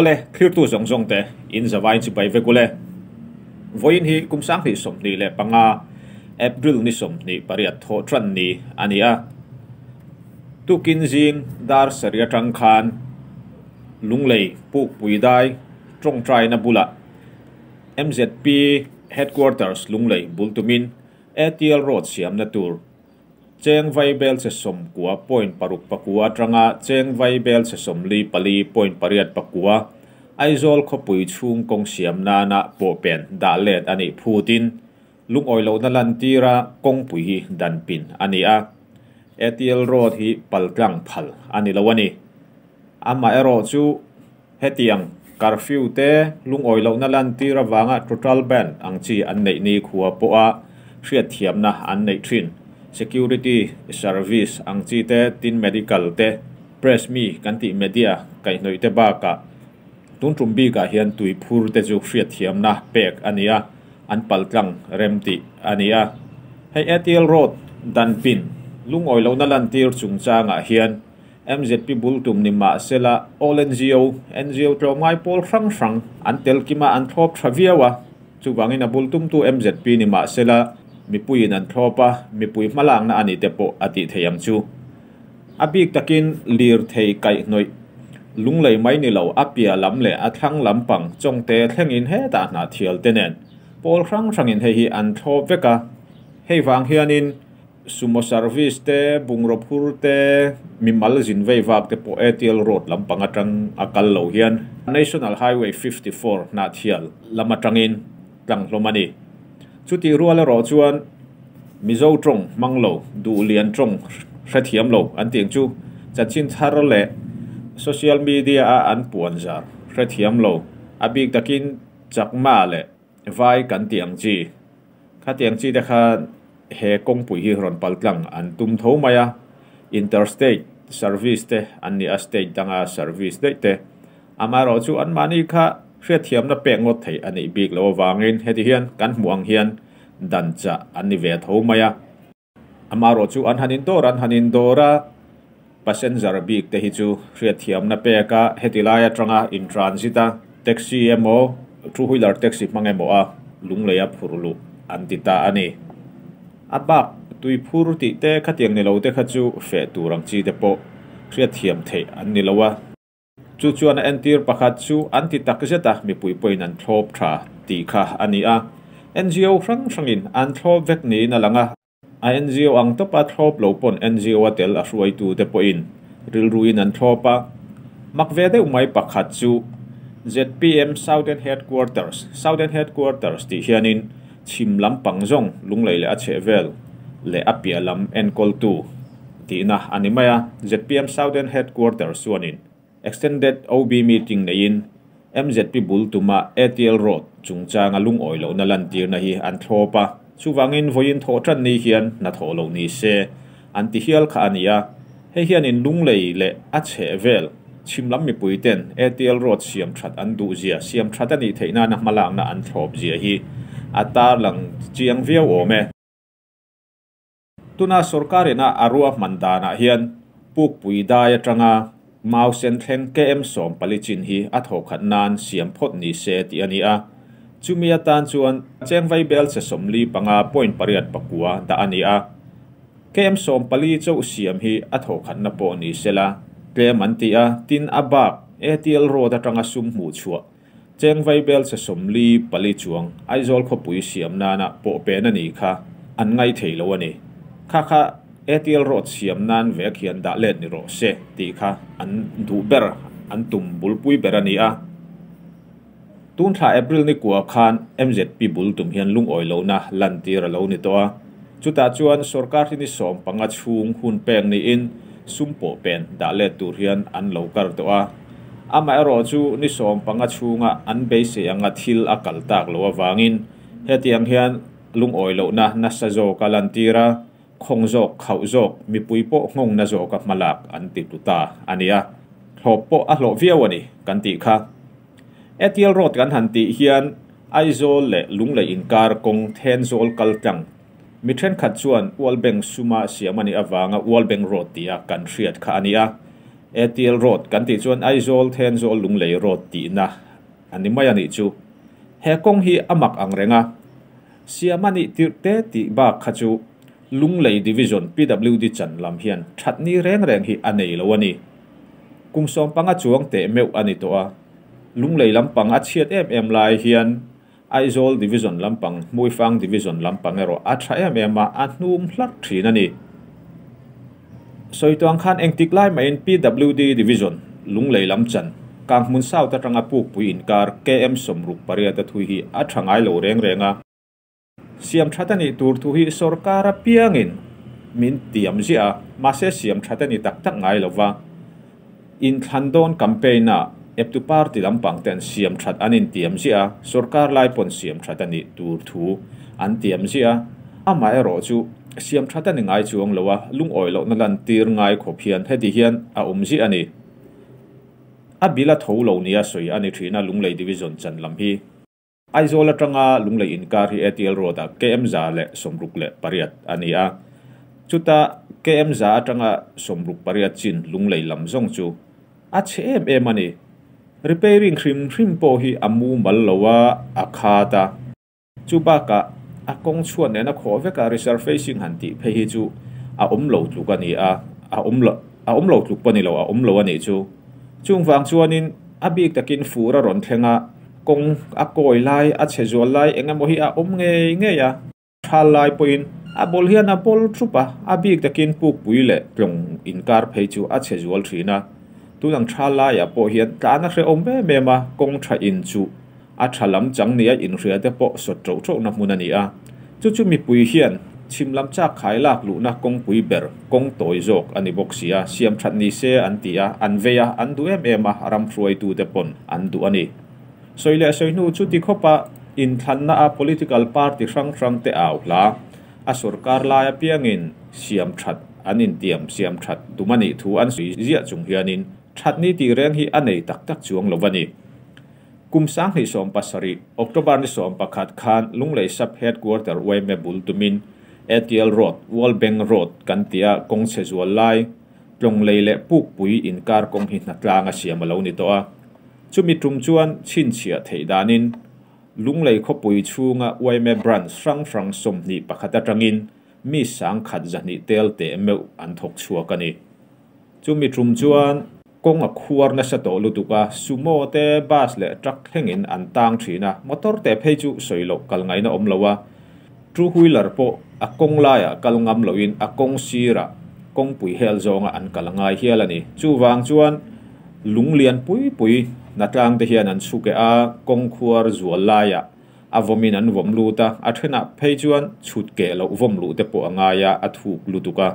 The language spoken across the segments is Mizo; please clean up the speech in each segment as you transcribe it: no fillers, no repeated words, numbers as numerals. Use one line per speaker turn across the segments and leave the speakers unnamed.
Awle, thlirtu zawng zawng te in zavaiin chibai vek ule. Vawiin hi kum 2025 April ni 28 thawh tan ni a ni a. Tukin zing dar sarih atang khan Lunglei Pukpui dai tawngtaina bulah MZP Headquarters Lunglei bul tumin ATL Road siamna tur Cheng vai bel che 90.69 atanga cheng vai bel che 44.8 Aizawl khawpui chhung kawng siam nana pawh pen dah let a nih phutin lungawi lohna lantira kawngpui hi dan pin a ni a. ATL Road hi paltlang phal a ni lo a ni. Amaherawh chu hetiang curfew te lungawi lohna lantir awanga total ban ang chi an neih ni khua pawha hriat thiamna an neih thin. Security service ang chi te tin medical te press mi kan tih media kaihhnawih te bakah tun tum bikah hian tui phur te chu hriat thiamna pek a ni a, an paltlang rem tih a ni a. Hei ATL Road dan pin lungawi lohna lantir chungchangah hian MZP bul tum ni mahsela all NGO, NGO tlawmngai pawl hrang hrang an tel kima an thlawp tha viau a, chuvangin a bul tumtu MZP ni mahsela mipuiin an thlawp a, mipui hmalakna a ni te pawh a tih thei ang chu. A bik takin lir thei kaihhnawih lunglei mai ni lo a piah lam leh a thlang lampang chawngte thlengin hetah hna thial te nen pawl hrang hrangin hei hi an thlawp vek a. Hei vang hianin sumo service te, bungraw phur te, mimal zin vei vak te pawh ATL Road lampang atang a kal lo hian National Highway 54 hna thial lam atangin tlang hlawm a ni. Chutih rual erawh chuan Mizo tawng hmang lo, duh lian tawng hrethiam lo an tih ang chu chanchin thar leh social media a an puan zar hrethiam lo, a bik takin chakma leh vai kan tih ang chi. Khatiang chi te kha he kawngpui hi rawn paltlang an tum tho mai a, interstate service te an ni a, state danga service daih te. Amaherawh chu anmahni kha hriatthiamna pek ngawt thei a nih bik loh avangin heti hian kan hmuh ang hian dan chah an ni ve tho mai a. Amaherawh chu an han indawr an han indawr a, passenger bik te hi chu hriatthiamna pek a, heti lai atanga in transit a, taxi emaw two wheeler taxi hmang emaw a lunglei a phurh luh an ti ta a ni. A bak tui phur tih te khatiang ni lo te kha chu feh tur ang chi te pawh hriatthiam theih an ni lo a. Chu chuan a entir pakhat chu an ti tak zet a, mipui pawhin an thlawp tha tih kha a ni a. NGO hrang hrangin an thlawp vek niin a lang a. A NGO ang tawpa thlawp lo pawn NGO a tel a hruaitute pawhin rilruin an thlawp a. Mak ve deuh mai pakhat chu zpm Southern Headquarters, Southern Headquarters tih hianin chhim lampang zawng lunglei leh a chhehvel leh a piah lam enkawltu tihna a ni mai a. Zpm Southern Headquarters chuanin Extended OB meeting neiin MZP bul tuma ATL Road chungchanga lungawi lohna lantirna hi an thlawp a, chuvangin vawiin thawh tan ni hian hnathawh loh ni se an ti hial kha a ni a. Hei hianin lunglei leh a chhehvel chhim lam mipui ten ATL Road siam that an duh zia, siam that a nih theih nana hmalakna an thlawp zia hi a tarlang chiang viau awm e. Tuna sorkarina a ruahman danah hian Pukpui dai atanga mau sen thleng km 14 chin hi a thawhkhat nan siam phawt ni se tih a ni a. Chumi atan chuan cheng vai bel che 45.89 dah a ni a. Km 14 chauh siam hi a thawhkhatna pawh ni sela tlem an ti a, tin a bak ATL Road atanga sum hmuh chhuah cheng vai bel che 44 chuang Aizawl khawpui siam nana pawh pen a ni kha an ngai thei lo a ni. Kha kha ATL Road siam nan vek hian dah let ni rawh se tih kha an duh ber an tum bulpui ber a ni a. Tun thla April ni kua khan MZP bul tum hian lungawi lohna lantir a lo ni tawh a. Chutah chuan sorkar hi ni 15 chhung hun pek niin sum pawh pen dah let tur hian an lo kar tawh a. Amaherawh chu ni 15 chhunga an beisei anga thil a kal tak lo awangin hetiang hian lungawi lohna nasa zawk a lantir a, khawng zawk khauh zawk mipui pawh nghawngna zawk a hmalak an ti tu ta a ni a. Thlawp pawh a hlawh viau a ni kan tih kha. ATL Road kan han tih hian Aizawl leh Lunglei inkar kawng Thenzawl kal tlang mi thenkhat chuan Ualbeng suma siam a nih awanga Ualbeng Road tia kan hriat kha a ni a. ATL Road kan tih chuan Aizawl Thenzawl Lunglei Road tihna a ni mai a nih chu. He kawng hi a mak ang reng a, siam a nih tirh te tih bak kha chu Lunglei Division PWD chan lam hian that ni reng reng hi a nei lo a ni. Kum 15 chuang teh meuh a ni tawh a, Lunglei lampang a chhiat em em lai hian Aizawl Division lampang, Hmuifang Division lampang erawh a tha em em a, a hnum hlarh thin a ni. Sawituang khan engtik lai mahin PWD Division, Lunglei lam chan, Kanghmun South atanga Pukpui inkar KM 68 a thui hi a tha ngai lo reng reng a. Siam that a nih tur thu hi sorkar apiangin min tiam ziah a, mahse siam that a ni tak tak ngai lo va. Inthlan dawn campaign-ah eptu party lampang ten siam that an intiam ziah a, sorkar lai pawn siam that a nih tur thu an tiam ziah a. Amaherawh chu siam that a ni ngai chuang lo a, lungawi lohna lantir ngai khawp hian heti hian a awm ziah a ni. A bil a tho lo nia sawi a ni thin a, Lunglei Division chan lam hi. Aizawl atanga Lunglei inkar hi ATL Road-ah KM 168 a ni a. Chuta KM 100 atanga 68 chin Lunglei lam zawng chu a chhe em em a ni. Repairing hrim hrim pawh hi a mumal lo a, a khat a. Chu bakah a kawng chhuat nena khawh veka resurfacing han tih phei hi chu a awm lo tluk a ni a, a awm lo a awm lo tluk pawh ni lo, a awm lo a nih chu. Chung vang chuanin a bik takin fur a rawn thleng a, kawng a kawi lai, a chhe zual lai eng emaw hi a awm ngei ngei a. Thal lai pawhin a bawl hian a bawl thup a, a bik takin pukpui leh tlawng inkar phei chu a chhe zual thin a. Tun ang thal laiah pawh hian tlan a hrehawm em em a, kawng tha in chu a tha lam chang nia inhria te pawh sawt ṭoh ṭohna hmun a ni a. Chu chu mipui hian chhim lam chak khai lak luhna kawngpui ber kawng tawi zawk a ni bawk si a, siam that ni se an ti a, an vei a, an duh em em a, ram hruaitute pawn an duh a ni. Sawi leh sawi hnu chuti khawpa inthlanna a political party hrang hrang te au hla a sorkar lai apiangin siam that an intiam siam that tum a nih thu an sawi ziah chung hianin that ni tih reng hi a nei tak tak chuang lo a ni. Kum 2017, October ni 11 khan Lunglei Sub Headquarter yma bul tumin ATL Road, World Bank Road kan ti a, kawng chhe zual lai, Tlawnglei leh Pukpui inkar kawng hi hnatlang a siam a lo ni tawh a. Chumi tum chuan chhinchhiah theih danin Lunglei khawpui chhunga yma branch hrang hrang 21 atangin mi 1,200 tel teh meuh an thawk chhuak a ni. Chumi tum chuan kawng a khuar nasa tawh lutuk a, sumo te bus leh truck thlengin an tang thin a, motor te phei chu sawi loh kal ngaihna awm lo a. Two wheeler pawh a kawng laiah kal ngam loin a kawng sirah kawngpui hel zawnga an kal ngai hial a ni. Chuvang chuan lunglian pui pui hnatlang te hian an chhuke a, kawng khuar zual laiah a vawmin an vawm lut a, a thenah phei chuan chhut ke loh vawm luh te pawh a ngai a, a thuk lutuk a.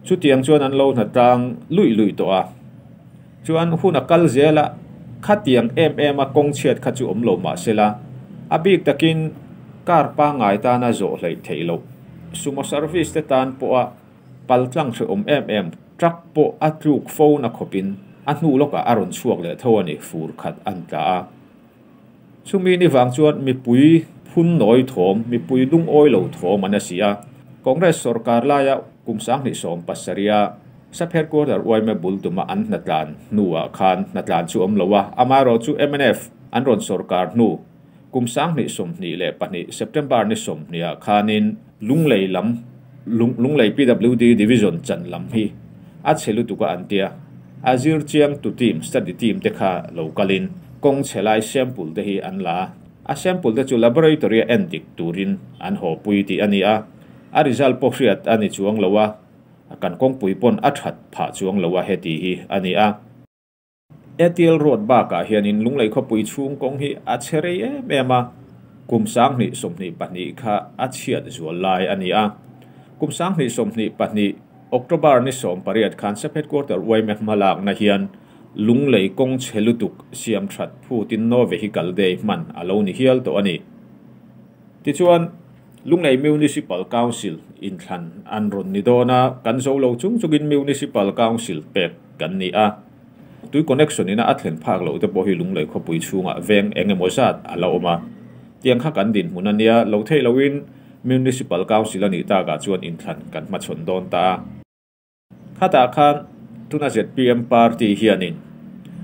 Chutiang chuan an lo hnatlang luih luih tawh a. Chuan hun a kal zel a, khatiang em em a kawng chhiat kha chu awm lo mahse la, a bik takin car pangngai tana zawh hleih theih loh. Sumo service te tan pawh a paltlang hrehawm em em, truck pawh a tluk fo na khawpin a hnu lawkah a rawn chhuak leh tho a ni, fur khat an tla a. Chumi ni vang chuan mipui phun nawi thawm, mipui lungawi lo thawm an a si a. Congress sorkar laia kum 2017 a Sub Headquarter yma bul tuma an hnatlan hnuah khan hnatlan chu awm lo a, amaherawh chu mnf an rawn sorkar hnu kum 2022 September ni 20 ah khanin Lunglei lam Lunglei PWD Division chan lam hi a chhe lutuk a an tia. A zir chiang tu team, study team te kha lo kalin kawng chhe lai sample te hi an la a. A sample te chu laboratory a en dik turin an haw pui tih a ni a. A result pawh hriat a ni chuang lo a, kan kawngpui pawn a that phah chuang lo a heti hi a ni a. ATL Road bakah hianin Lunglei khawpui chhung kawng hi a chhe rei em em a, kum 2022 kha a chhiat zual lai a ni a. Kum 2022 October ni 18 khan Sub Headquarter yma hmalakna hian Lunglei kawng chhe lutuk siam that phutin no vehicle day hman a lo ni hial tawh a ni. Tichuan Lunglei Municipal Council inthlan an rawn ni dawn a, kan zo lo chung chungin Municipal Council pek kan ni a. Tui connection ina a thlen phak loh te pawh hi Lunglei khawpui chhungah veng eng emaw zat a la awm a. Tiang kha kan din hmun a nia, lo theih loin Municipal Council a nih takah chuan inthlan kan hmachhawn dawn ta a. Khatah khan Tuna zpm party hianin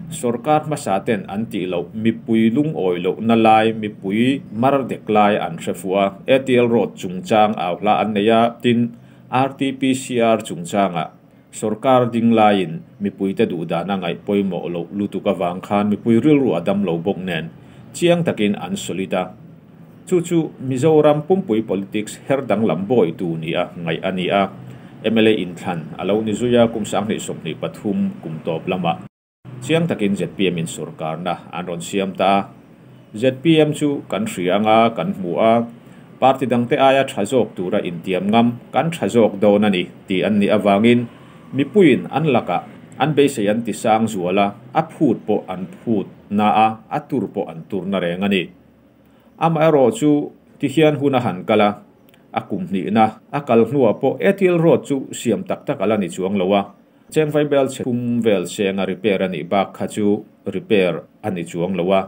sorkar hmasa ten an tih loh mipui lungawi lohna lai, mipui mar dek lai an hre fuh a. ATL road chungchang au hla an nei a, tin RTPCR chungchangah sorkar ding laiin mipuite duhdan a ngaih pawimawh loh lutuk avang khan mipui rilru a dam lo bawk nen chiang takin an solid a. Chu chu Mizoram pumpui politics her danglam bawitu nia ngaih a ni a. Mla inthlan a lo ni zui a, kum 2023 kum tawp lamah chiang takin zpm in sorkarna an rawn siam ta a. Zpm chu kan hria anga kan hmu a, party dangte aia tha zawk tura intiam ngam kan tha zawk dawn a ni tih an nih avangin mipuiin an lakah an beisei an tisang zual a, a phut pawh an phut na a, a tur pawh an tur na reng a ni. Amaherawhchu tihian hun a han kal a, a kum hnihna a kal hnuah pawh Ethel Road chu siam tak tak a la ni chuang lo a, Chengvai bel chhe thum vel senga repair a nih bak kha chu repair a ni chuang lo a.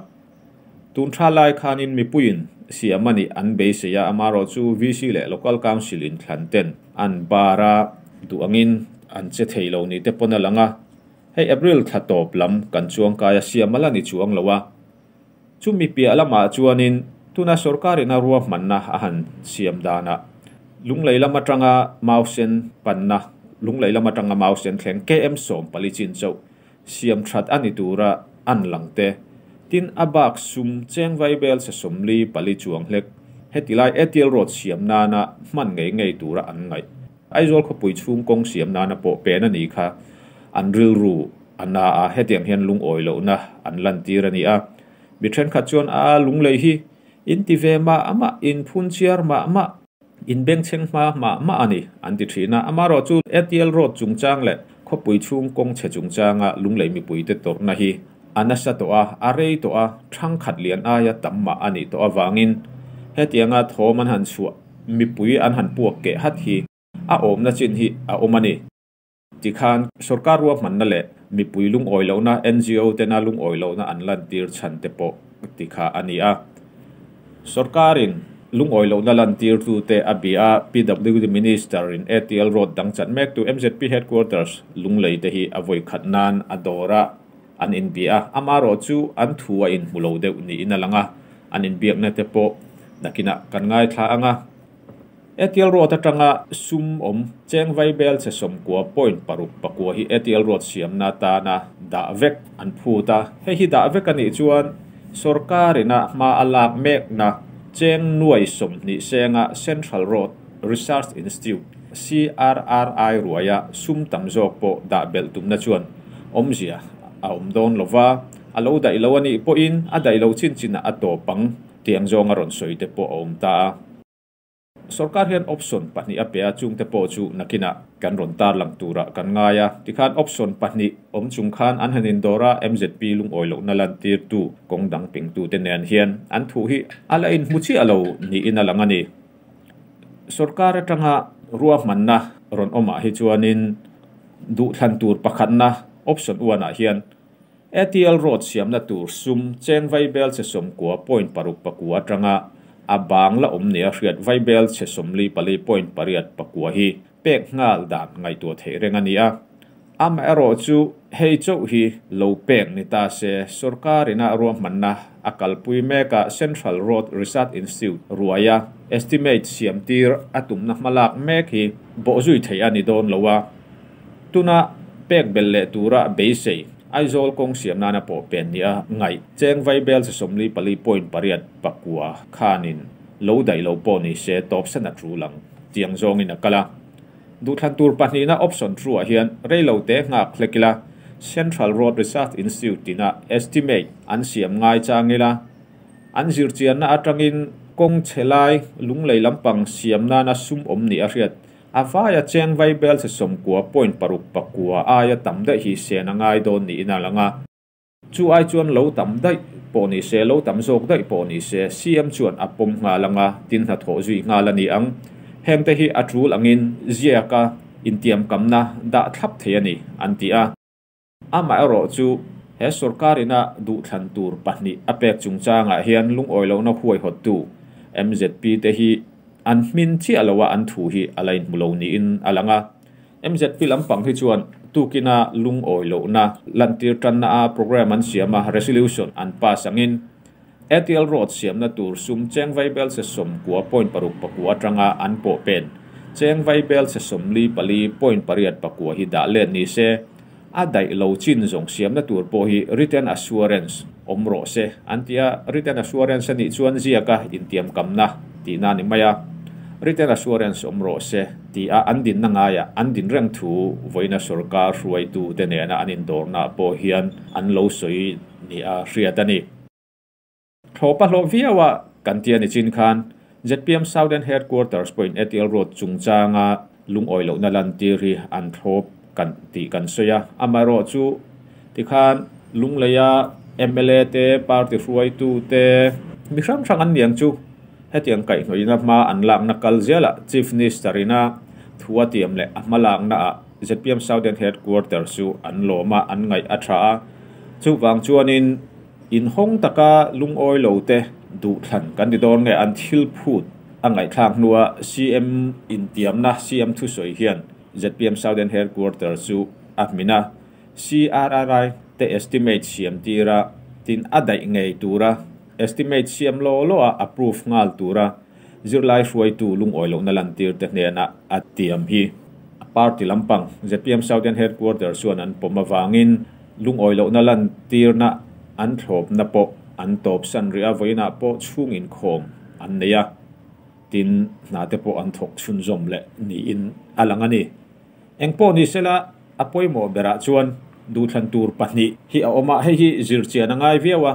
Tun tha lai khanin mipuiin siam a nih an beisei a, amaherawhchu VC leh Local Council inthlan ten an bar a, duh angin an che thei lo ni te pawn a lang a. Hei April thla tawp lam kan chuangkai a siam a la ni chuang lo a. Chumi piah lamah chuanin tuna sorkarin a ruahmanna a han siam danah Lunglei lam atanga Mausen panna, Lunglei lam atanga Mausen thleng KM 14 chin chauh siam that a ni tura an lang te. Tin, a bak sum cheng vaibel se 44 chuang hlek heti lai ATL Road siam nana hman ngei ngei tura an ngaih. Aizawl khawpui chhung kawng siam nana pawh pen a ni kha an rilru a na a, hetiang hian lungawi lohna an lantir a ni a. Mi thenkhat chuan a lunglei hi in ti ve mah mah, in phun chiar mah mah, in bengchheng hma mah mah a ni an ti thin a. Amaherawhchu ATL Road chungchang leh khawpui chhung kawng chhe chungchanga lunglei mipuite tawrhna hi a nasa tawh a, a rei tawh a, thangkhat lian aia tam mah a nih tawh avangin hetianga thawm an han chhuah mipui an han puak keh hat hi a awmna chin hi a awm a ni. Tikhan sorkar ruahmanna leh mipui lungawi lohna NGO tena lungawi lohna an lantir chhan te pawh tikha a ni a. Sorkarin lungawi lohna lantir tu te a bia a, PWD Minister in ATL Road dang chat mek tu MZP Headquarters lunglei te hi a vawi khat nan a dawr a, an inbia a. Amaherawhchu an thu a inhmu lo deuh niin a lang a, an inbiakna te pawh nakinah kan ngaithla ang a. ATL Road atanga sum awm cheng vaibel che 90.69 hi ATL Road siamna atana dah vek an phut a. Hei hi dah vek a nih chuan sorkarina hma a lak mekna cheng nuai 20 senga Central Road Research Institute CRRI ruaia sum tam zawk pawh dah belh tumna chuan awmzia a awm dawn lova, a lo daih lo a nih pawhin a daih lo chin chinah a tawp ang tiang zawnga rawn sawi te pawh a awm ta a. Sorkar hian option pahnih a pe a, chungte pawh chu nakinah kan rawn tar lang tura kan ngai a. Tikhan option pahnih awm chung khan an han indawr a, MZP lungawi lohna lantir tu kawng dang ping tu te nen hian an thu hi a la inhmu chiah lo niin a lang a ni. Sorkar atanga ruahmanna rawn awmah hi chuanin duhthlan tur pakhatna option 1 ah hian ATL Road siamna tur sum cheng vaibel che 90.69 atanga a bang la awm nia hriat vaibel che 44.89 hi pek ngal dan ngaihtuah theih reng a ni a. Amaherawhchu hei chauh hi lo pek ni ta se sorkarina ruahmanna a kalpui meka Central Road Research Institute ruaia estimate siam tir a tumna hmalak mek hi bawhzui thei a ni dawn lo a. Tuna pek bel leh tura beisei Aizawl kawng siam nana pawh pen nia ngai cheng vaibel che 44.89 khanin lo daih lo pawh ni se tawp san a thu lang tiang zawngin a kal a. Duhthlan tur pahnihna option thu ah hian reilo te nghak hlekila Central Road Research Institute tina estimate an siam ngai changila an zirchianna atangin kawng chhelai lunglei lampang siam nana sum awm ni a hriat a vaia cheng vaibel che 90.69 aia tam daih hi sen a ngai dawn niin a lang a. Chu ai chuan lo tam daih pawh ni se lo tam zawk daih pawh ni se CM chuan a pawm nghal anga tin hna thawh zui nghal a ni ang. Heng te hi a tul angin ziaka intiam kamna dah thlap thei a ni an ti a. Amaherawhchu he sorkarina duhthlan tur pahnih a pek chungchangah hian lungawi lohna huai hawt tu MZP te hi an hmin chiah loa an thu hi a la inhmu lo niin a lang a. MZP lampang hi chuan tukina lungawi lohna lantir tanna a programme an siam a, resolution an pass angin ATL Road siamna tur sum cheng vaibel se 90.69 atanga an pawh pen cheng vaibel se 44.89 hi dah let ni se a daih lo chin zawng siamna tur pawh hi written assurance awm rawh se an ti a, written assurance a nih chuan ziaka intiam kamna tihna a ni mai a, written assurance awm rawh se ti a an dinna ngaiah an din reng thu vawiina sorkar hruaitu te nena an indawrna pawh hian an lo sawi ni a hriat a ni. Thlawpa hlawh viau a kan tia ni chin khan zpm Southern Headquarters pawhin ATL Road chungchanga lungawi lohna lantir hi an thlawp kan tih kan sawi a, amaherawhchu tikhan Lungleia mla te, party hruaitu te, mi hrang hrang an niang chu hetiang kaihhnawihna hma an lakna kal zelah Chief Minister ina thu a tiam leh a hma lakna ah zpm Southern Headquarters chu an lawm a, an ngaih a tha a, chuvang chuanin inhawng taka lungawi lo te duhthlan kan ti dawn nge an thil phut a ngaihthlak hnua CM intiamna CM thusawi hian zpm Southern Headquarters chu a hmin a. CRRI te estimate siam tir a, tin a daih ngei tura estimate siam law law a approve nghal tura zirlai hruaitu lungawi lohna lantir te hnena a tiam hi a party lampang zpm Southern Headquarters chuan an pawm avangin lungawi lohna lantirna an thlawpna pawh an tawpsan rih a, vawiinah pawh chhung inkhawm an nei a, tin hna te pawh an thawk chhunzawm leh niin a lang a ni. Engpawh ni sela, a pawimawh berah chuan duhthlan tur pahnih hi a awm a, hei hi zirchian a ngai viau a.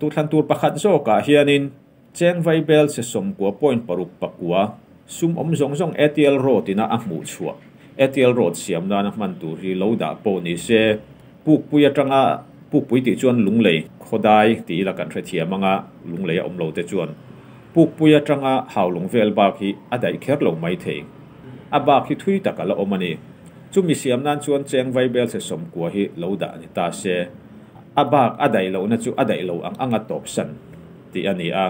Duhthlan tur pakhat zawkah hianin cheng vaibel se 90.69 sum awm zawng zawng ATL Road ina a hmuh chhuah, ATL Road siam nana hman tur hi lo dah pawh ni se, Pukpui atanga Pukpui tih chuan Lunglei khawdai tih ila kan hrethiam anga Lunglei a awm lo te chuan Pukpui atanga Haulung vel bak hi a daih kher lo mai thei. A bak hi thui tak a la awm a ni. Chumi siam nan chuan cheng vaibel se 90 hi lo dah ni ta se. A bak a daih lohna chu a daih lo ang anga tawpsan tih a ni a.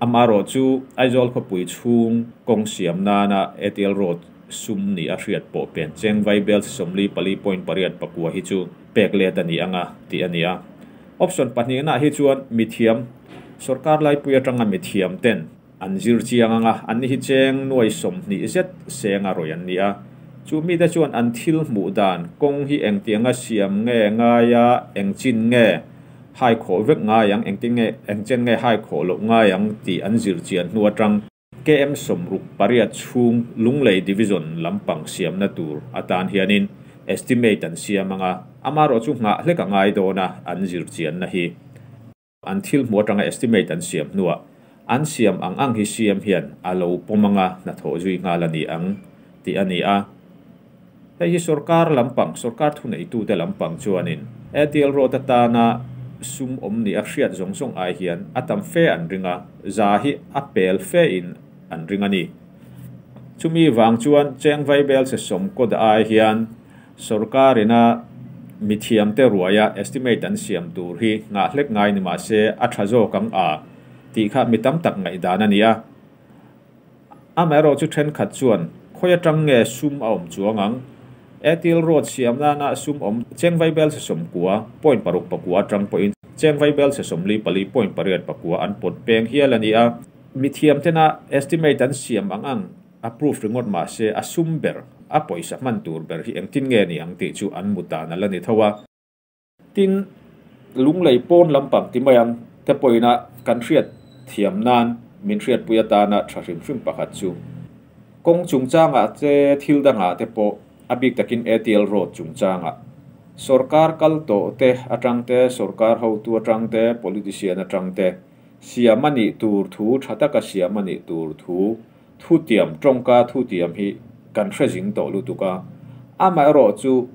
Amarawh chu Aizawl khawpui chhung kawng siam nana ATL Road sum ni a hriat pawh pen cheng vaibel se 44.89 hi chu pek let a ni anga tih a ni a. Option pahnihna hi chuan mithiam, sorkar laipui atanga mithiam ten An zir chiang ang a, an ni hi cheng nuai 20 zet seng a rawih an ni a. Chu mite chuan an thil hmuh dan kawng hi engtianga siam nge ngai a, eng chin nge hai khawh vek ngai ang, engtin nge eng chen nge hai khawh loh ngai ang tih an zir chian hnu atang KM 68 chhung Lunglei Division lampang siamna tur atan hianin estimate an siam ang a, amaherawh chu nghah hlek a ngai dawn a an zir chianna hi. An thil hmuh atanga estimate an siam hnuah an siam ang ang hi siam hian a lo pawm anga hnathawh zui nghal a ni ang tih a ni a. Hei hi sorkar lampang, sorkar thuneitute lampang chuanin ATL Road atana sum awm ni a hriat zawng zawng ai hian a tam fe an ring a, za hi a pel fe in an ring a ni. Chumi vang chuan cheng vaibel se 90 dah ai hian Sorkar-ina mithiamte ruaia estimate an siam tur hi nghah hlek ngai ni mah se a tha zawk ang a tih kha mi tam tak ngaihdan a ni a. Amaherawh chu thenkhat chuan khawi atang nge sum a awm chuang ang? Airtel Road siam nana sum awm cheng vaibel se 90.69 atang pawhin cheng vaibel se 44.89 an pawt peng hial a ni a. Mithiamtena estimate an siam ang ang Approve ringawt mah se a sum ber, a pawisa hman tur ber hi engtin nge ni ang tih chu an mu dan a la ni tho a. Tin, Lunglei pawn lampang ti mai ang te pawina kan hriat thiam nan min hriatpui atana tha hrim hrim pakhat chu kawng chungchangah te thil dangah te pawh a bik takin ATL Road chungchangah sorkar kal tawh te atang te, sorkar hotu atang te, politician atang te siam a nih tur thu tha taka siam a nih tur thu Thutiam, tawngka thutiam hi kan hre zing tawh lutuk a, amaherawh chu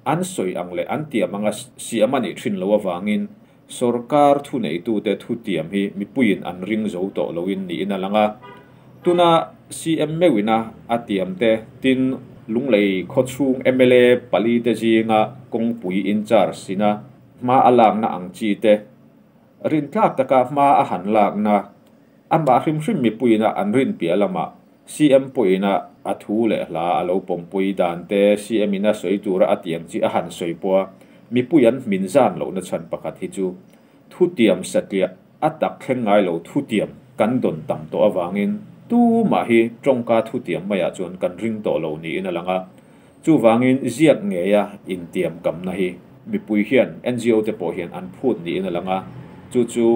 an sawi ang leh an tiam anga siam a nih thin loh avangin sorkar thuneitute thutiam hi mipuiin an ring zo tawh loin niin a lang a. Tuna CM meuhina a tiamte tin Lunglei khawchhung mla pali te zinga kawngpui in-charge ina hma a lakna ang chi te rintlak taka hma a han lakna Amah hrim hrim mipuiina an rin piah lamah CM pawhina A thu leh hla a lo pawmpui dan te CM in a sawi tura a tiang chi a han sawi pawh a, mipui an hmin zan lohna chhan pakhat hi chu thutiam satliah a tak thleng ngai lo thutiam kan dawn tam tawh avangin tumah hi tawngka thutiam maiah chuan kan ring tawh lo niin a lang a. Chuvangin ziak ngeia intiam kamna hi mipui hian ngo te pawh hian an phut niin a lang a, chu chu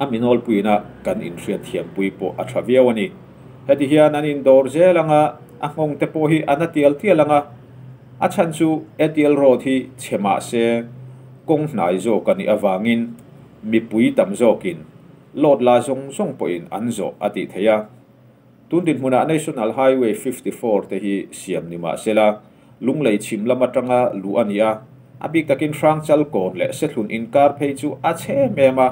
a mi nawlpuina kan inhriatthiampui pawh a tha viau a ni. Heti hian an indawr zel ang a, a nghawng te pawh hi a na tial tial ang a, a chhan chu ATL Road hi chhe mah se kawng hnai zawk a nih avangin mipui tam zawkin load la zawng zawng pawhin an zawh a tih theih a. Tun dinhmunah National Highway 54 te hi siam ni mah sela, Lunglei chhim lam atanga luh a ni a, a bik takin Hrangchal kawn leh Sethlun inkar phei chu a chhe em em a,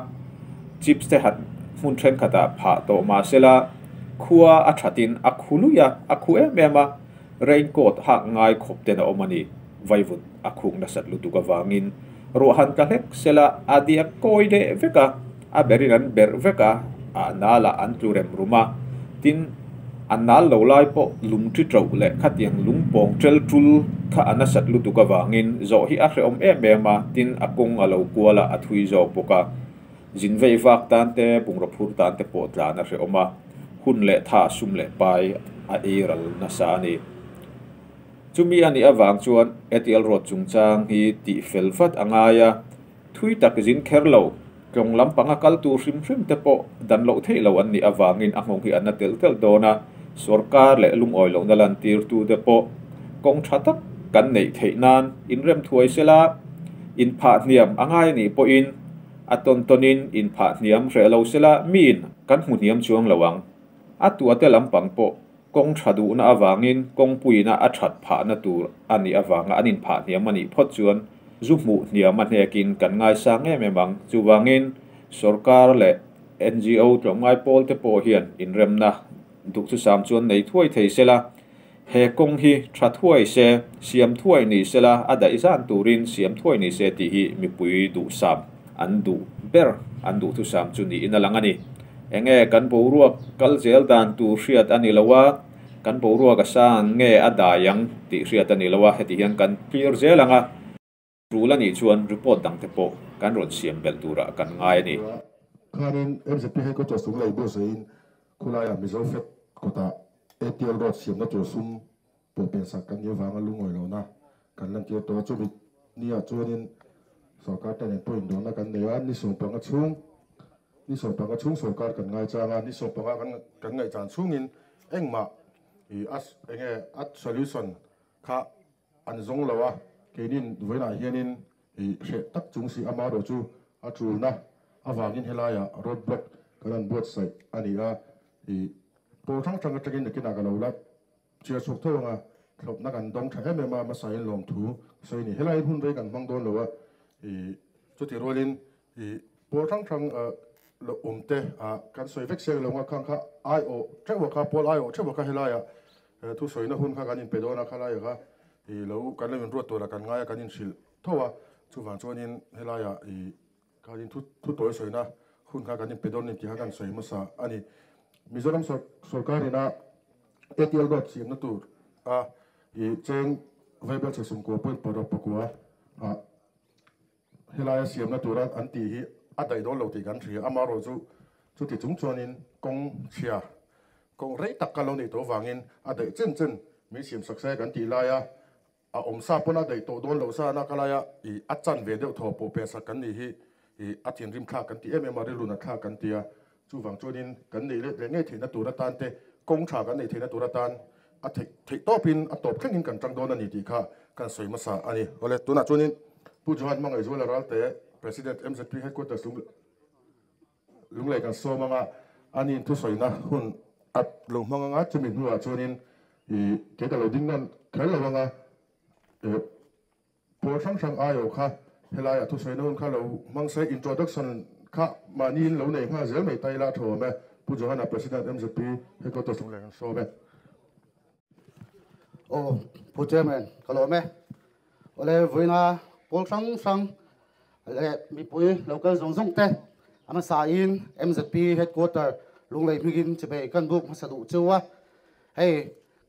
chips te han hmun thenkhatah phah tawh mah sela, khua a thatin a khu lui a, a khu em em a, raincoat hak ngai khawp ten a awm a ni, vaivut a khuk nasat lutuk avangin ruah han tla hlek sela a diak kawi leh vek a, a berin an berh vek a, a nalah an tlu rem rum a, tin a nal lo lai pawh lung ṭi ṭoh leh khatiang lung pawng ṭel ṭul kha a nasat lutuk avangin zawh hi a hrehawm em em a, tin a kawng a lo kual a, a thui zawk bawk a, zin vei vak tan te, bungraw phur tan te pawh tlan a hrehawm a, hun leh tha sum leh pai a ei ral nasa a ni. Chumi a nih avang chuan ATL Road chungchang hi tih fel vat a ngai a. Thui tak zin kher lo, tlawng lampanga kal tur hrim hrim te pawh dan loh theih lo an nih avangin a nghawng hi an na telh telh dawn a, sawrkar leh lungawi lohna lantirtu te pawh kawng tha tak kan neih theih nan inrem thuai sela, inphah hniam a ngai anih pawhin a tawn tawnin inphah hniam hreh lo sela miin kan hmu hniam chuang lo ang. A tuate lampang pawh kawng tha duhna avangin kawngpuiina a that phahna tur a nih avanga an inphah hniam a nih phawt chuan zu hmuh hniam a hnekin kan ngaisang em em ang. Chuvangin sorkar leh ngo tlawmngai pawl te pawh hian inremna duhthusam chuan nei thuai thei sela, he kawng hi tha thuai se, siam thuai ni sela, a daih zan turin siam thuai ni se tih hi mipui duhsam an duh ber, an duhthusam chu niin a lang a ni. Enge kan boruak kal zel dan tur hriat a ni lo a, kan boruak a sang nge a dai ang tih hriat a ni lo a, heti hian kan clear zel ang a. Tul a nih chuan report dang te pawh kan rawn siam belh turah kan ngai a ni.
Khanin MZP headquarters chung lei buatsaih in khulaiah Mizo Fed kawtah ATL road siamna tur sum pawh pensak kan nih avanga lungawi lohna kan lantir tawh a, chumi niah chuanin sorkar te nen pawh indawhna kan nei a, ni 15 chhung ni 15 chhung sorkar kan ngaichang a, ni 15 kan kan ngaihchan chhungin engmah ih a enge a solution kha an zawng lo a, keinin vawiinah hianin ih hreh tak chung si amaherawh chu a tulna avangin helaiah road block kan han buatsaih a ni a, ih pawl hrang hrang atangin nakinah ka lo la Chhiar chhuak tho anga thlawpna kan dawng tha em em a, hmasain lawmthu ka sawi a ni. Helaiin hun rei kan hmang dawn lo a, ih chutih rualin ih pawl hrang hrang lo awm te ah kan sawi vek seng lo anga khang kha aiawh theuh a kha pawl aiawh theuh a kha helaiah thusawina hun kha kan inpe dawn a, khalaiah kha ih lo kan lo inruat tur a kan ngai a kan inhrilh tho a, chuvang chuanin helaiah ih Khanin thu thu tawi sawina hun kha kan inpe dawn ni tih kha kan sawi hmasa a ni. Mizoram sorkar ina ATL road siamna tur a i cheng vaibel chhe sumkua point paruk pakua a helaia siamna tura an tih hi a daih dawn lo tih kan hria. Amaherawh chu chuti chung chuanin kawng chhia kawng rei tak ka lo neih tawh avangin a daih chen chen min siam sak se kan tih laia A awm sa pawn a daih tawh dawn lo sa na ka lai a, ih a chan ve deuh thaw pawh peh sak kan nih hi, ih a thinrim thlak kan ti em em a, rilru nat thlak kan ti a, chuvang chuanin kan neih let leh ngei theihna tur atan te, kawng tha kan neih theihna tur atan a theih theih tawpin a tawp thlengin kan tang dawn a ni tih kha kan sawi hmasa a ni. Awle, tunah chuanin Pu Johan Hmangaihzuala Ralte, President MZP Headquarters Lunglei kan sawm anga a nin thusawina hun a lo hmang anga chumi hnuah chuanin ih kei ka lo ding nawn kher lo anga eh pawl hrang hrang aiawh kha helaiah thusawina hun kha lo hmang se introduction kha mahniin lo nei nghal zel mai ta ila a tha awm e Pu Johana President MZP Headquarters Lunglei kan sawm e.
Aw Pu Chairman ka lawm e. Awle vawiina pawl hrang hrang leh mipui lo kal zawng zawng te a hmasa in MZP headquarter Lunglei hmingin chibei kan buk hmasa duh cheu a. Hei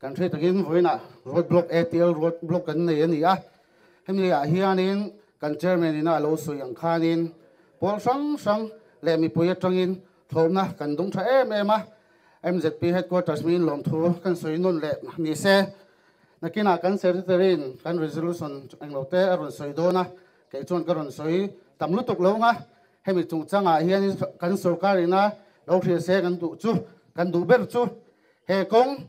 Kan hriat takin vawiinah road block ATL road block kan nei a ni a, hemi ah hianin kan chairman ina a lo sawi ang khanin pawl hrang hrang leh mipui atangin thlawhna kan dung tha em em a, MZP headquarters miin lawmthu kan sawi nawn leh ni se. Nakinah kan secretary in kan resolution englo te a rawn sawi dawn a, kei chuan ka rawn sawi tam lutuk lo ang a, hemi chungchangah hianin kan sorkar ina lo hrilh se kan duh chu, kan duh ber chu he kawng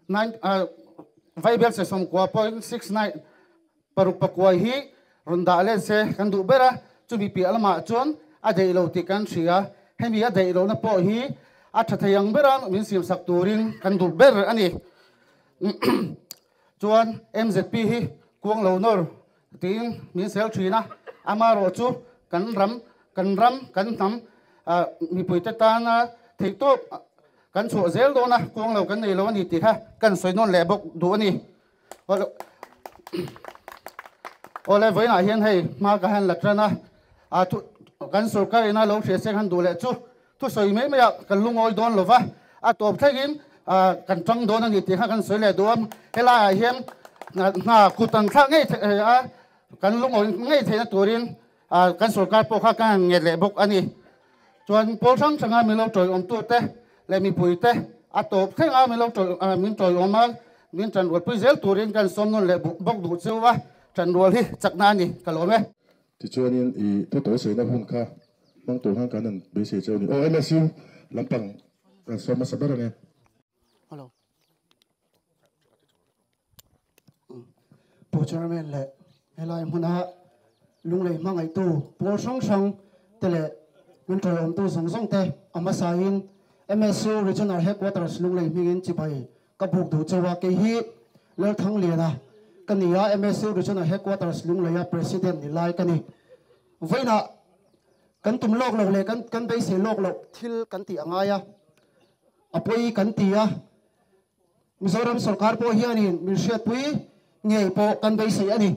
nine Vaibel se 90.69 paruk pakua hi rawn dah let se kan duh ber a, chumi piah lamah chuan a daih lo tih kan hria, hemi a daih lohna pawh hi a tha thei ang bera min siamsak turin kan duh ber a ni. Chuan MZP hi kuang lo nawr tiin min sel thin a, amaherawh chu kan ram kan ram kan hnam mipuite tana theihtawp kan chhuah zel dawn a, kuang lo kan nei lo a ni tih kha kan sawi nawn leh bawk duh a ni. Awle vawiinah hian hei hma ka han la tan a, kan sorkar ina lo hria seng han duh leh chu thusawi mai maiah kan lungawi dawn lo va, a tawp thlengin kan tang dawn a ni tih kha kan sawi leh duh a. Helaiah hian hna kut an thlak ngei theih a, kan lungawi ngei theihna turin kan sorkar pawh kha kan han nget leh bawk a ni. Chuan pawl hrang hranga min lo tawiawmtute leh mipuite a tawp thlenga min lo min tawiawm a, min tanrualpui zel turin kan sawm nawn leh bawk duh cheu a, tanrual hi chakna a ni, ka lawm e.
Tichuanin i thu tawi sawina hun kha hmang tur khan kan han beisei cheu a ni. Aw MSU lampang kan sawm hmasa ber ange.
Hello. Pu Chairman leh helai hmuna lunglei hmangaihtu pawl hrang hrang te leh min tawiawmtu zawng zawng te a hmasain MSU Regional Headquarters lunglei hmingin chibai ka buk duh cheu a, kei hi Lalthangliana ka ni a, MSU Regional Headquarters lungleia President ni lai ka ni. Vawiinah kan tum lawk loh leh kan kan beisei lawk loh thil kan tih a ngai a, a pawi kan ti a, Mizoram sorkar pawh hianin min hriatpui ngei pawh kan beisei a ni.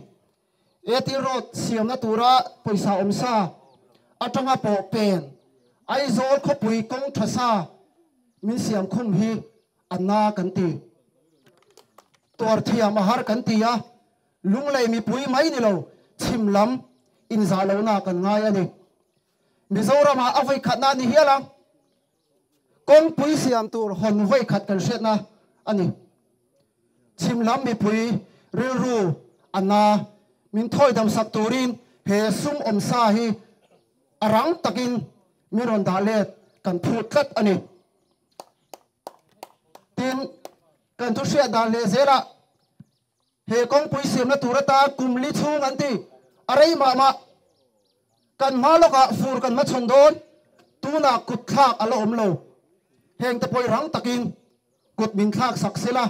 Airtel Road siamna tura pawisa awm sa atanga pawh pen Aizawl khawpui kawng tha sa min siam khum hi a na kan ti. Tuar thiam a har kan ti a, lunglei mipui mai ni lo chhim lam inzah lohna kan ngai a ni. Mizoramah a vawikhatna a ni hial ang. Kawngpui siam tur hawn vawikhat kan hriatna a ni. Chhim lam mipui rilru a na min thawi damsak turin he sum awm sa hi a rang takin min rawn dah let kan phut tlat a ni. Tin, kan thu hriat dan leh zelah he kawngpui siamna tur atan kum li chhung an ti a rei mah mah. Kan hma lawkah fur kan hmachhawn dawn, tunah kut thlak a la awm lo. Heng te pawh i rang takin kut min thlak sak sela,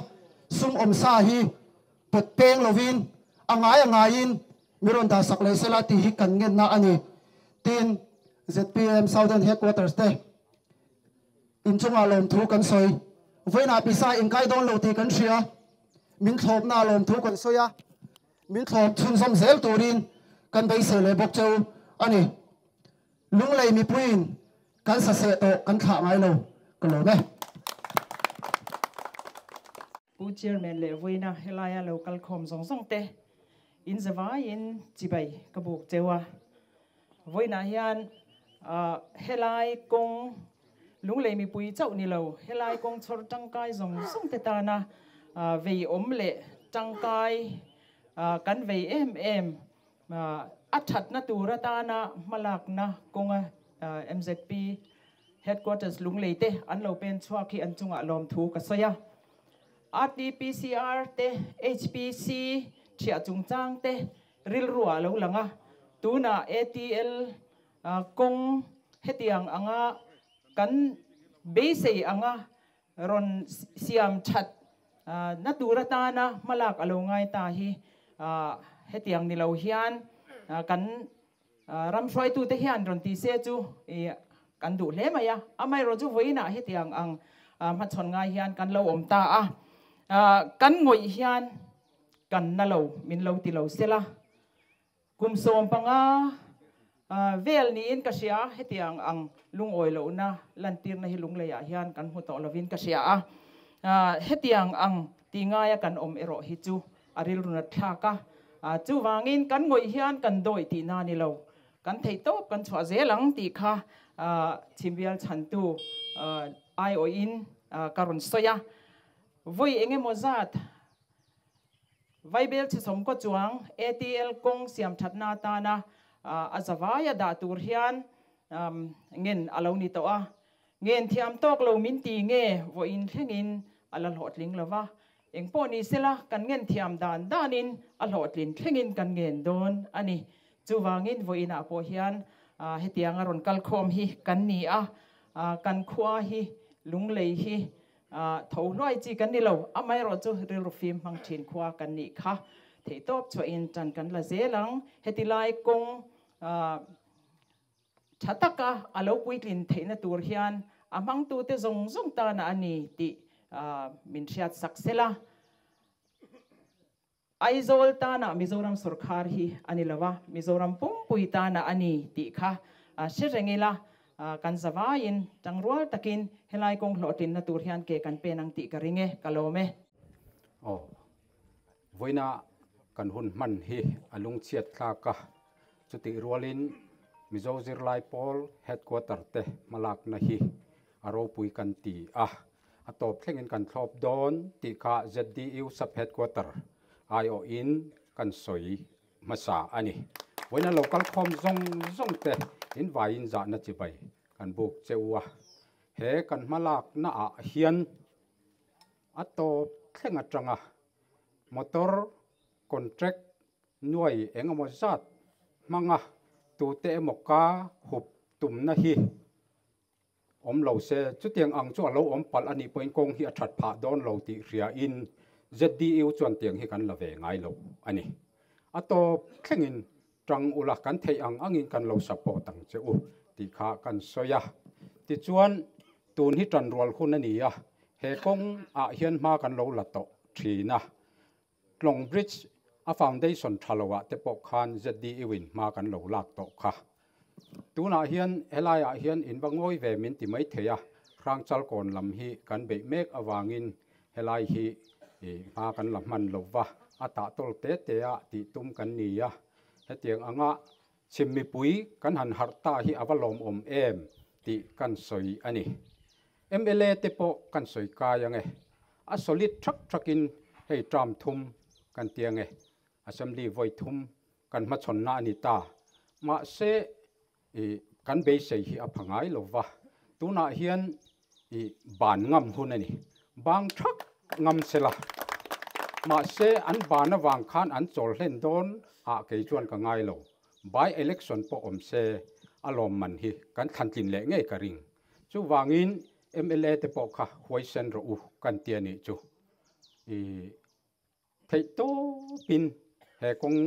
sum awm sa hi pawt peng lovin a ngai a ngaiin mi rawn dah sak leh sela tih hi kan ngenna a ni. Tin, zpm Southern Headquarters te inchungah lawmthu kan sawi. Vawiinah pisa inkai dawn lo tih kan hria, min thlawpna lawmthu kan sawi a, min thlawp chhunzawm zel turin kan beisei leh bawk cheu a ni. Lunglei mipuiin kan saseh tawh kan thlah ngai lo, ka lawm e.
Pu Chairman leh vawiina helaia lo kal khawm zawng zawng te in zavaiin chibai ka buk cheu a. Vawiinah hian helai kawng lunglei mipui chauh ni lo, helai kawng chhawr tangkai zawng zawng te tana vei awm leh tangkai kan vei em em a thatna tur atana hmalakna kawnga MZP Headquarters lunglei te an lo pen chhuak hi an chungah lawmthu ka sawi a. RT-PCR te HPC thiah chungchang te rilruah lo lang a, tunah ATL kawng hetiang anga kan beisei anga rawn siam that na tur atana hmalak a lo ngai ta hi hetiang ni lo hian kan ram hruaitute hian rawn ti se chu kan duh hle mai a, amaherawh chu vawiinah hetiang ang hmachhawn ngai hian kan lo awm ta a, kan ngawih hian kan na lo min lo ti lo sela, kum 15 vel niin ka hria hetiang ang lungawi lohna lantirna hi lungleiah hian kan hmu tawh lovin ka hria a. Hetiang ang ti ngaia kan awm erawh hi chu a rilru nat thlak a. Chuvangin kan ngawih hian kan dawih tihna a ni lo. Kan theihtawp kan chhuah zel ang tih kha chhimbial chhantu aiawhin ka rawn sawi a. Vawi eng emaw zat Vaibel chhe sawmkaw chuang ATL kawng siam thatna atana a zavaia dah tur hian ngen a lo ni tawh a. Ngen thiam tawk lo min ti nge vawiin thlengin a la hlawhtling lo va. Engpawh ni sela kan ngen thiam dan danin a hlawhtlin thlengin kan ngen dawn a ni. Chuvangin vawiinah pawh hian hetiang a rawn kalkhawm hi kan ni a, kan khua hi lunglei hi Tho hluai chi kan ni lo, amaherawhchu rilru fim hmang thin khua kan nih kha theihtawp chhuahin tan kan la zel ang. Heti lai kawng tha taka a lo puitlin theihna tur hian a hmangtute zawng zawng tana a ni tih min hriat sak sela. Aizawl tana Mizoram sawrkhar hi a ni lo a, Mizoram pumpui tana a ni tih kha hre reng ila, kan zavaiin tangrual takin helai kawng hlawhtlinna tur hian ke kan pen ang tih ka ring e, ka lawm e.
Aw, vawiina kan hun hman hi a lungchhiat thlak a, chutih rualin Mizo zirlai pawl headquarter te hmalakna hi a ropui kan ti a. A tawp thlengin kan thlawp dawn tih kha ZDU Sub-Headquarter aiawhin kan sawi hmasa a ni. Vawiina lo kal khawm zawng zawng te in vaiin zahna chibai kan buk che u a. He kan hmalakna ah hian a tawp thleng atanga motor contract nuai engemaw zat hmanga tute emaw ka hup tumna hi Awm lo se, chutiang ang chu a lo awm palh a nih pawhin kawng hi a that phah dawn lo tih hriain ZDU chuan tiang hi kan la ve ngai lo a ni. A tawp thlengin tang ula kan theih ang angin kan lo support ang che u tih kha kan sawi a. Tichuan, tun hi tanrual hun a ni a, he kawng ah hian hma kan lo la tawh thin a. Tlawng Bridge a foundation tha lo ah te pawh khan ZDU in hma kan lo lak tawh kha. Tunah hian helai ah hian in va ngawi ve min ti mai thei a, Hrangchalkawn lam hi kan beih mek avangin helai hi hma kan la hman lo va, a tah tawl te te a tih tum kan ni a. Hetiang anga chhim mipui kan han harh ta hi a va lawmawm em tih kan sawi a ni. Mla te pawh kan sawi kai ang e. A solid thak thakin hei term thum kan ti ang e. Assembly vawi thum kan hmachhawnna a ni ta. Mahse i kan beisei hi a pha ngai lo va. Tunah hian i ban ngam hun a ni. Bang thak ngam sela. Mahse an ban avang khan an chawl hlen dawn ah kei chuan ka ngai lo. By election pawh awm se a lawmman hi kan thlantlin leh ngei ka ring. Chuvangin mla te pawh kha huaisen rawh u kan ti a nih chu. I theih tawpin he kawng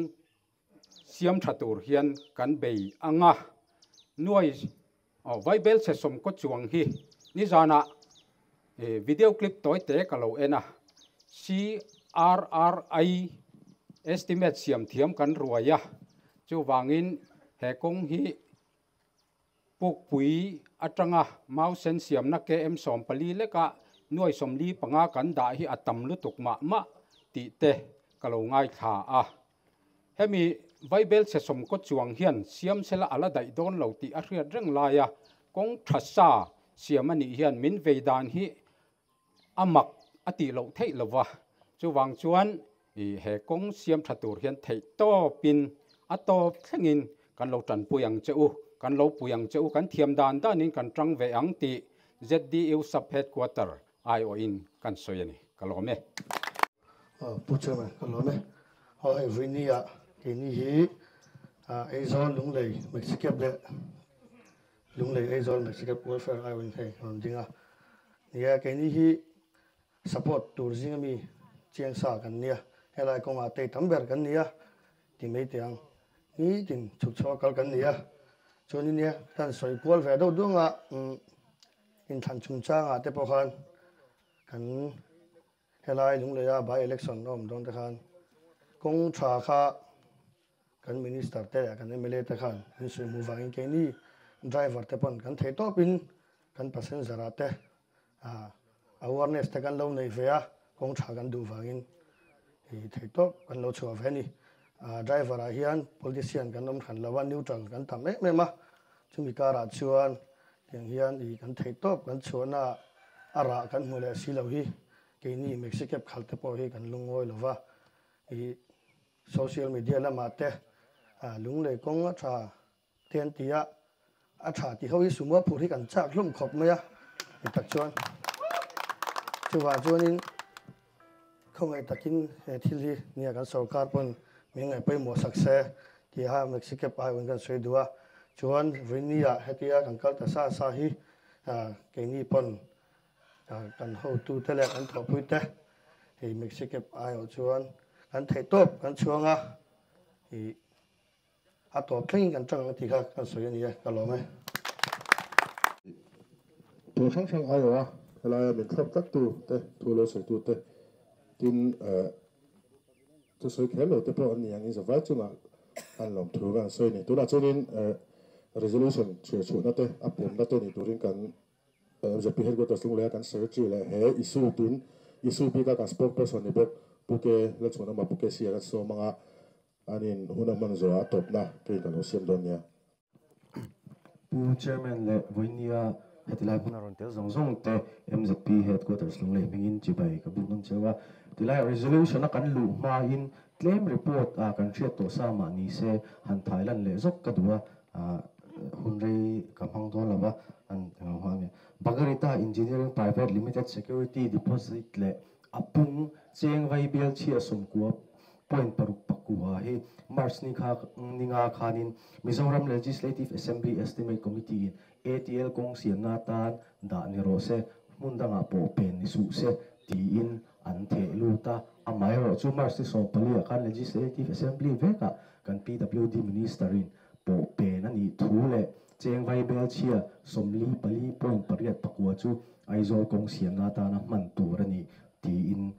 siam tha tur hian kan bei ang a. Nuai Vaibel chhe sawmkaw chuang hi nizanah video clip tawi te ka lo en a. CRRI estimate siam thiam kan ruai a. Chuvangin he kawng hi Pukpui atanga mau sen siamna KM 14 leka nuai 45 kan dah hi a tam lutuk mah mah tih te ka lo ngaithla a. Hemi Vaibel chhe sawmkaw chuang hian siam sela a la daih dawn lo tih a hriat reng laia kawng tha sa siam a nih hian min vei dan hi a mak a tih loh theih lo va, chuvang chuan he kawng siam tha tur hian theih tawpin a tawp thlengin kan lo tanpui ang che u, kan lo pui ang che u, kan thiam dan danin kan tang ve ang tih ZDU Sub Headquarter aiawhin kan sawi a ni. Ka lawm e.
Pu Chairman, ka lawm e. Aw hei Vuinia keini hi Aizawl Lunglei Maxicab leh Lunglei Aizawl Maxicab Welfare aiawhin hei ka rawn ding a. Nia keini hi support tur zinga mi chiang sa kan nia, helai kawngah tei tam ber kan nia ti mai teh ang. Nitin chhuk chhuak kal kan nia. Chuanin nia kan sawi kual ve deuh duang a, inthlan chungchangah te pawh khan kan helai Lungleia by election a awm dawn te khan kawng tha kha Kan Minister te leh kan mla te khan an sawi hmuh vangin keini driver te pawn kan thei tawpin kan passenger ah te awareness te kan lo nei ve a, kawng tha kan duh vangin i theihtawp kan lo chhuah ve a ni. Driver ah hian politician kan awm hran lo a, neutral kan tam em em a, chumi karah chuan tiang hian i kan theihtawp kan chhuahna ah a rah kan hmu leh si lo hi keini Maxi Cab khal te pawh hi kan lungawi lo va, i social media lamah te lunglei kawng a tha te an ti a, a tha tih ho hi sumo phur hi kan chak hlawm khawp mai a, ni tak chuan chuvang chuanin khawngaih takin he thil hi nia kan sorkar pawn min ngaih pawimawh sak se tia Maxi Cab aiawin kan sawi duh a, chuan vawinia hetia kan kal ta sa sa hi keini pawn kan hotute leh kan thawhpuite hei Maxi Cab aiawh chuan kan theihtawp kan chhuang a, ih. A tawp thlengin kan tang ang tih kha kan sawi a ni e, ka lawm e.
Tur hrang hrang aiawh a, helaia min thlawp tlat tu te, thu lo sawi tu te, tin thusawi kher lo te pawh an ni ang in zavai chungah an lawm thu kan sawi a ni. Tunah chuanin resolution chhiar chhuahna te, a pawmna te ni turin kan MZP headquarters Lungleia kan secretary leh he issue tun issue bika kan spokesperson ni bawk Pu Ke Lalchhuanawma Pu Ke Sia kan sawm anga, Anin hun a hman zawh a tawpna kei ka lo siam dawn nia.
Pu Chairman leh Vawinia heti lai hmuna rawn tel zawng zawng te MZP Headquarters Lunglei hmingin chibai ka buk nawn cheu a. Tilai resolution a kan luh hmain tlem report a kan hriat tawh sa mah ni se han thailan leh zawk ka duh a, hun rei ka hmang dawn lo va, an englo hma nge. Bagarita Engineering Private Limited Security Deposit leh a pung cheng vai bial chhia sawmkua Point paruk pakua hi March ni kha ninga khanin Mizoram Legislative Assembly Estimate Committee in ATL kawng siamna atan dah ni rawh se, hmun dangah pawh pen ni suh se tiin an theh lut a. Amaherawh chu March ni 14 ah khan Legislative Assembly vekah kan PWD Minister in pawh pen a nih thu leh cheng vaibel chhia 44 point pakua chu Aizawl kawng siamna atana hman tur a ni tiin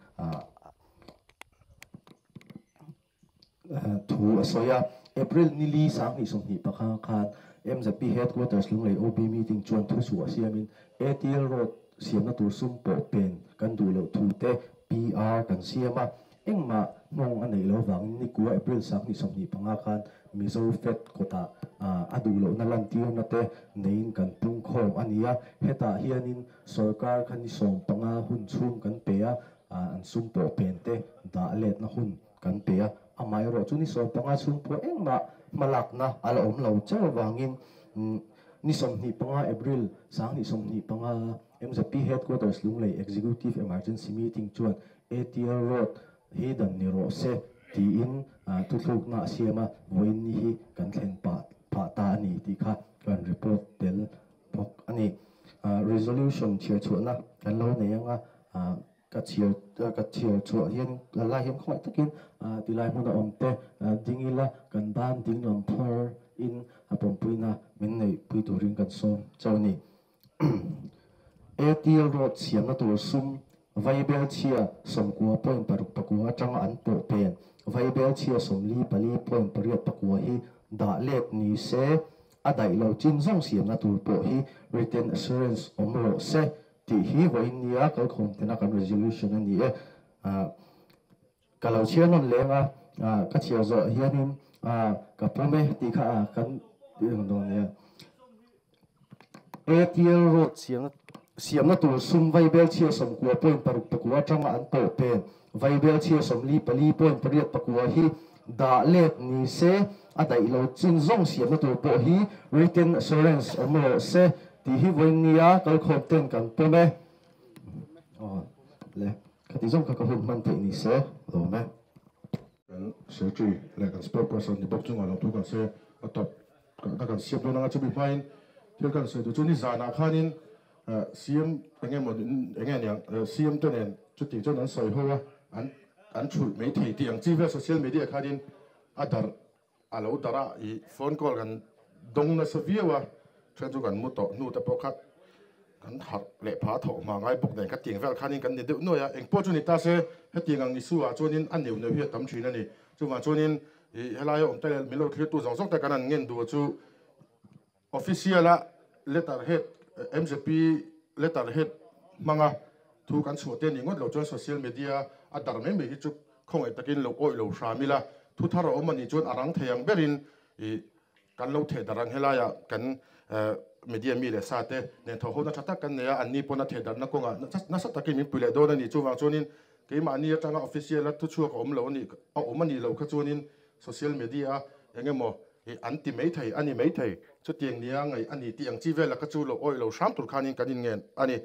thu a sawi a. April ni li 2021 khan MZP Headquarters Lunglei OB meeting chuan thu chhuah siamin ATL Road siamna tur sum pawh pen kan duh loh thu te PR kan siam a, engmah nghawng a neih loh avangin nikua April 2025 khan Mizo Fed kawtah a duh lohna lantirna te neiin kan pungkhawm a ni a, hetah hianin sorkar kha ni 15 hun chhung kan pe a, an sum pawh pen te dah letna hun kan pe a, amaherawh chu ni 15 chhung pawh engmah hmalakna a la awm lo chauh avangin ni 25 April 2025 MZP Headquarters Lunglei Executive Emergency Meeting chuan ATL Road hi dan ni rawh se tiin thuthlukna a siam a, vawiin ni hi kan thlen pah phah ta a ni tih kha kan report tel bawk a ni. Resolution chhiar chhuahna kan lo nei ang a, ka chhiar ka chhiar chhuah hian la lai hian khawngaih takin tilai hmun a awm te ding ila kan ban ding lam phar in a pawmpuina min neih pui turin kan sawm chauh a ni. ATL Road siamna tur sum vaibel chhia 90 point6 pakua atanga an pawh pen vaibel chhia 44 point8 pakua hi dah let ni se, a daih lo chin zawng siamna tur pawh hi written assurance awm rawh se tih hi vawiin nia kalkhawm tena kan resolution a ni e. Ka lo chhiar nawn leng a, ka chhiar zawh hianin ka pawm e tih kha kan tih dawn nia. ATL Road siamna tur sum vaibel chhia 90 point6 pakua atanga an pawh pen vaibel chhia 44 point8 pakua hi dah let ni se, a daih lo chin zawng siamna tur pawh hi written assurance awm rawh se tih hi vawiin nia kalkhawm ten kan pawm e. Le khati zawng kha ka hun hman theih ni se, lawm e.
Kan secretary leh kan spokesperson ni bawk chungah lo thu kan se a tawp ka kan siam dawn anga chumi hmain thil kan sawi tur chu ni zanah khanin CM enge maw enge niang CM te nen chutih chuan an sawi ho a, an an thulh mai thei tih ang chi vel social media khanin a darh a lo darh a, i phone call kan dawng nasa viau a, then chu kan mu tawh hnu te pawh kha kan harh leh pha thawh hma ngai bawk nen kha tiang vel khanin kan ni deuh nuai a, engpawh chu ni ta se hetiang ang issue ah chuanin a neuh neuh hi a tam thin a ni. Chuvang chuanin i helaia awm te leh min lo thlir tu zawng zawng te kan han ngen duh chu official a letter head MZP letter head hmanga Thu kan chhuah te ni ngawt lo chuan social media a dar mai mai hi chu khawngaih takin lo awih lo hram ila, thu thar a awm a nih chuan a rang thei ang berin ih kan lo theh darh ang. Helaiah kan media mi leh sa te nen tho hona tha tak kan nei a, anni pawn a theh darhna kawngah nasa takin min pui leh dawn a ni. Chuvang chuanin keimahni atanga official a thuchhuak a awm lo a nih a awm a nih loh kha chuanin social media a eng emaw ih an ti mai thei a ni mai thei. Chutiang nia ngaih a ni tih ang chi velah kha chu lo awih lo hram tur khanin kan inngen a ni.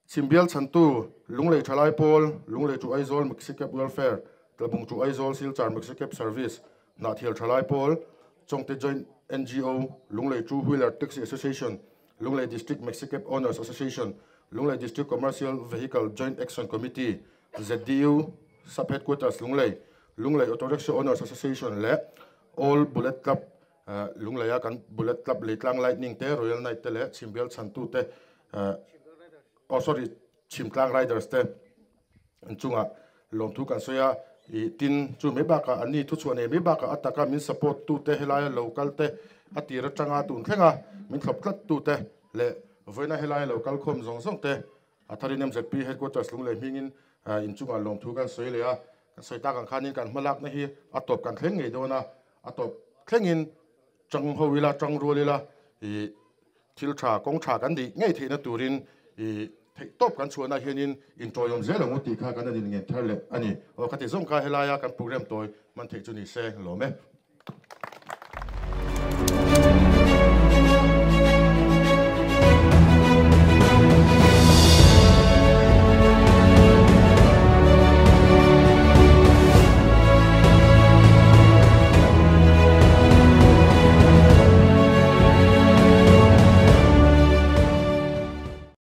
Chhimbial chhantu, Lunglei Thalai Pawl, Lunglei to Aizawl Maxi Cab Welfare, Tlabung to Aizawl Silchar Maxi Cab Service, Hnahthial Thalai Pawl, Chawngte Joint NGO, Lunglei Two Wheeler Taxi Association, Lunglei District Maxi Cab Owners Association, Lunglei District Commercial Vehicle Joint Action Committee, ZDU, Sub Headquarters Lunglei, Lunglei Auto Rickshaw Owners Association leh All Bullet Club Lungleia kan Bullet Club Leitlang Lightning te, Royal Knight te leh Chhimbial chhantu te oh sorry Chhimtlang Riders te an chungah lawmthu kan sawi a, ih tin chu mai bakah anni thuchhuah nei mai bakah a taka min support tu te helaia lo kal te a tir atanga tun thlenga min thlawp tlat tu te leh vawiina helaia lo kal khawm zawng zawng te a tharin MZP headquarters Lunglei hmingin inchungah lawmthu kan sawi leh a, kan sawi tak ang khanin kan hmalakna hi a tawp kan thleng ngei dawn a, a tawp thlengin chang ho ila chang rual ila ih Thil tha, kawng tha kan nih ngei theihna turin i theihtawp kan chhuahna hianin inṭawiawm zel ang u tih kha kan anin ngen thar leh a ni. Aw, khati zawng kha helaia kan program tawi hman theih chu ni se lawm e.